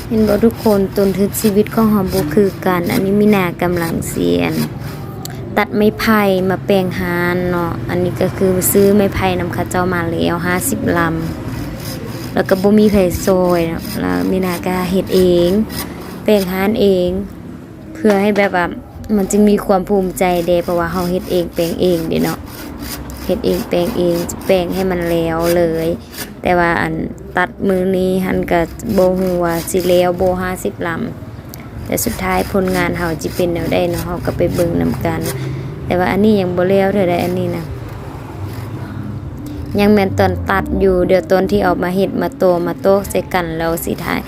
ເຫັນບໍ່ທຸກຄົນ? ຕົ້ນທຶນຊີວິດຂອງເຮົາບໍ່ຄືກັນ. ອັນນີ້ມີນາກຳລັງຊິ ອັນ ຕັດໄມ້ໄຜ່ມາແປງຮ້ານເນາະ. ອັນນີ້ກໍຄືຊື້ໄມ້ໄຜ່ນຳເຂົາເຈົ້າມາແລ້ວຫ້າສິບລຳ ແລ້ວກໍບໍ່ມີໃຜຊ່ອຍເນາະ. ແລ້ວມີນາກໍເຮັດເອງ ແປງຮ້ານເອງ ເພື່ອໃຫ້ແບບວ່າມັນຈຶ່ງມີຄວາມພູມໃຈເດ້ ເພາະວ່າເຮົາເຮັດເອງແປງເອງເດ້ເນາະ. ເຮັດເອງແປງເອງ ແປງໃຫ້ມັນແລ້ວເລີຍ. ແຕ່ວ່າອັນຕັດມື້ນີ້ຫັ້ນກະບໍ່ຮູ້ວ່າຊິແລ້ວບໍ່ຫ້າສິບລຳ ແຕ່ສຸດທ້າຍຜົນງານເຮົາຊິເປັນແນວໃດເນາະ ເຮົາກໍໄປເບິ່ງນຳກັນ. ແຕ່ວ່າອັນນີ້ຍັງບໍ່ແລ້ວເທື່ອໃດ ອັນນີ້ນະ ຍັງແມ່ນຕອນຕັດຢູ່. ດຽວຕອນທີ່ເອົາມາເຮັດ ມາໂຕ ມາໂຕະໃສ່ກັນແລ້ວຊິຖ່າຍ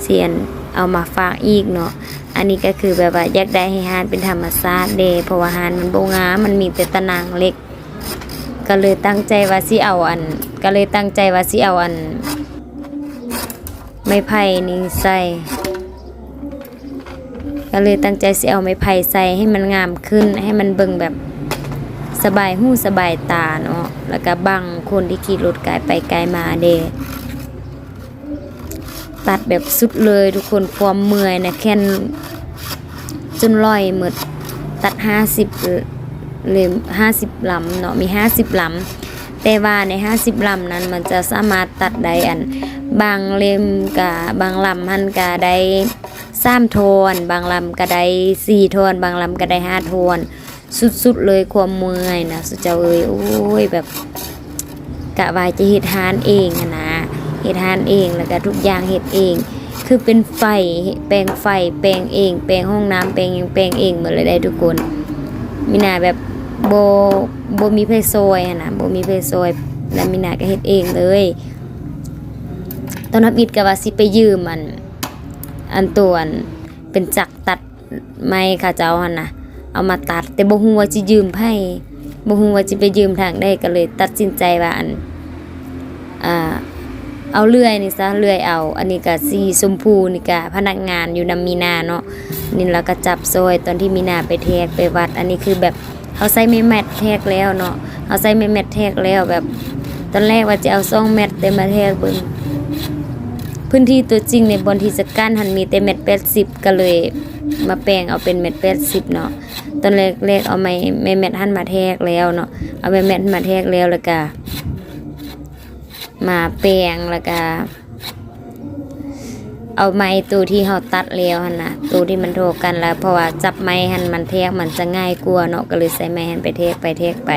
ຊິອັນເອົາມາຝາກອີກເນາະ. ອັນນີ້ກໍຄືແບບວ່າຢາກໄດ້ໃຫ້ຮ້ານເປັນທຳມະຊາດເດ້ ເພາະວ່າຮ້ານມັນບໍ່ງາມ ມັນມີແຕ່ຕະໜ່າງເຫຼັກ. ກໍເລີຍຕັ້ງໃຈວ່າຊິເອົາອັນ ກໍເລີຍຕັ້ງໃຈວ່າຊິເອົາອັນ ໄມ້ໄຜ່ນີ້ໃສ່ ກໍເລີຍຕັ້ງໃຈຊິເອົາໄມ້ໄຜ່ໃສ່ໃຫ້ມັນງາມຂຶ້ນ ໃຫ້ມັນເບິ່ງແບບສະບາຍຫູສະບາຍຕາເນາະ. ແລ້ວກໍບັງຄົນທີ່ຂີ່ລົດກາຍໄປກາຍມາເດ້. ຕັດແບບສຸດເລີຍທຸກຄົນ ຄວາມເມື່ອຍນະ ແຂນຈົນລອຍໝົດ. ຕັດຫ້າສິບເຫຼັ້ມ ຫ້າສິບລຳເນາະ ມີຫ້າສິບລຳ ແຕ່ວ່າໃນຫ້າສິບລຳນັ້ນ ມັນຈະສາມາດຕັດໄດ້ ອັນ ບາງເຫຼັ້ມກະ ບາງລຳຫັ້ນກະໄດ້ສາມທ່ອນ ບາງລຳກະໄດ້ສີ່ທ່ອນ ບາງລຳກະໄດ້ຫ້າທ່ອນ. ສຸດໆເລີຍຄວາມເມື່ອຍນະ ສຸເຈົ້າເອີຍ. ໂອ້ຍ ແບບກະວ່າຈະເຮັດຮ້ານເອງຫັ້ນນະ ເຮັດຮ້ານເອງ ແລ້ວກະທຸກຢ່າງເຮັດເອງ ຄືເປັນໄຟ ແປງໄຟແປງເອງ ແປງຫ້ອງນ້ຳ ແປງຫຍັງແປງເອງໝົດເລີຍໄດ໋ທຸກຄົນ. ມີນາແບບບໍ່ ບໍ່ມີໃຜຊ່ອຍຫັ້ນນະ ບໍ່ມີໃຜຊ່ອຍ ແລ້ວມີນາກະເຮັດເອງເລີຍ. ຕອນທຳອິດກະວ່າຊິໄປຢືມອັນ ອັນໂຕອັນເປັນຈັກຕັດ ໄມ້ເຂົາເຈົ້າຫັ້ນນະ ເອົາມາຕັດ ແຕ່ບໍ່ຮູ້ວ່າຊິຢືມໃຜ ບໍ່ຮູ້ວ່າຊິໄປຢືມທາງໃດ ກໍເລີຍຕັດສິນໃຈວ່າ ອັນ ອ່າ ເອົາເລື່ອຍນີ້ຊະ ເລື່ອຍເອົາ. ອັນນີ້ກະສີຊົມພູ ນີ້ກະພະນັກງານຢູ່ນຳມີນາເນາະ ນີ້ລາວກະຈັບຊ່ອຍຕອນທີ່ມີນາໄປແທກໄປວັດ. ອັນນີ້ຄືແບບ ເຮົາໃຊ້ໄມ້ແມັດແທກແລ້ວເນາະ ເຮົາໃຊ້ໄມ້ແມັດແທກແລ້ວ ແບບຕອນແລກວ່າຈະເອົາສອງແມັດ ແຕ່ມາແທກເບິ່ງ ພື້ນທີ່ຕົວຈິງໃນບ່ອນທີ່ຈະກັ້ນຫັ້ນມີແຕ່ແມັດແປດສິບ ກໍເລີຍມາແປງເອົາເປັນແມັດແປດສິບເນາະ. ຕອນແລກໆເອົາໄມ້ ໄມ້ແມັດຫັ້ນມາແທກແລ້ວເນາະ ເອົາໄມ້ແມັດມາແທກແລ້ວ ແລ້ວກະມາແປງ ແລ້ວກະ ເອົາໄມ້ໂຕທີ່ເຮົາຕັດແລ້ວຫັ້ນນະ ໂຕທີ່ມັນທໍ່ກັນລະ ເພາະວ່າຈັບໄມ້ຫັ້ນມັນແທກມັນຈະງ່າຍກວ່າເນາະ ກໍເລີຍໃຊ້ໄມ້ຫັ້ນໄປແທກໄປແທກໄປ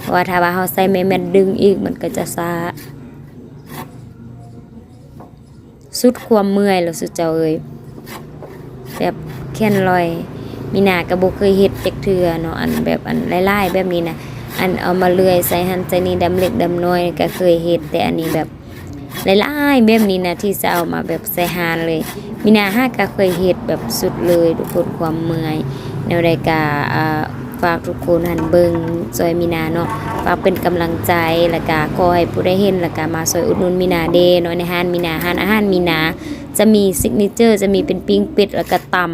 ເພາະວ່າຖ້າວ່າເຮົາໃຊ້ໄມ້ແມັດດຶງອີກມັນກໍຈະຊ້າ. ສຸດຄວາມເມື່ອຍແລ້ວສຸເຈົ້າເອີຍ ແບບແຂນລອຍ. ມີນາກໍບໍ່ເຄີຍເຮັດຈັກເທື່ອເນາະ ອັນແບບອັນຫຼາຍໆແບບນີ້ນະ ອັນເອົາມາເລື່ອຍໃສ່ຫັ້ນໃສ່ນີ້ ດຳເລັກດຳນ້ອຍກໍເຄີຍເຮັດ ແຕ່ອັນນີ້ແບບ ຫຼາຍໆແບບນີ້ນະ ທີ່ຈະເອົາມາແບບໃສ່ຮ້ານເລີຍ. ມີນາຫາກະເຄີຍເຮັດແບບສຸດເລີຍທຸກຄົນ ຄວາມເມື່ອຍ. ແນວໃດກະ ອ່າ ຝາກທຸກຄົນຫັ້ນເບິ່ງຊ່ອຍມີນາເນາະ ຝາກເປັນກຳລັງໃຈ ແລ້ວກະຂໍໃຫ້ຜູ້ໃດເຫັນ ແລ້ວກະມາຊ່ອຍອຸດໜູນມີນາເດ້ເນາະ. ໃນຮ້ານມີນາ ຮ້ານອາຫານມີນາ ຈະມີ signature ຈະມີເປັນປີ້ງເປັດ ແລ້ວກະຕຳ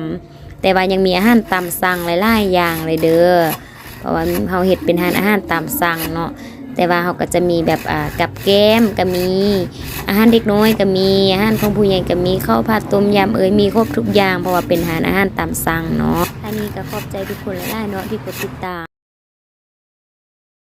ແຕ່ວ່າຍັງມີອາຫານຕາມສັ່ງຫຼາຍໆຢ່າງເລີຍເດີ ເພາະວ່າເຮົາເຮັດເປັນຮ້ານອາຫານຕາມສັ່ງເນາະ. ແຕ່ວ່າເຮົາກໍຈະມີແບບ ອ່າ ກັບແກ້ມກໍມີ ອາຫານເດັກນ້ອຍກໍມີ ອາຫານຂອງຜູ້ໃຫຍ່ກໍມີ ເຂົ້າຜັດ ຕົ້ມຍຳເອີຍ ມີຄົບທຸກຢ່າງ ເພາະວ່າເປັນຮ້ານອາຫານຕາມສັ່ງເນາະ. ອັນນີ້ກໍຂອບໃຈທຸກຄົນຫຼາຍໆເນາະ ທີ່ກົດຕິດຕາມ.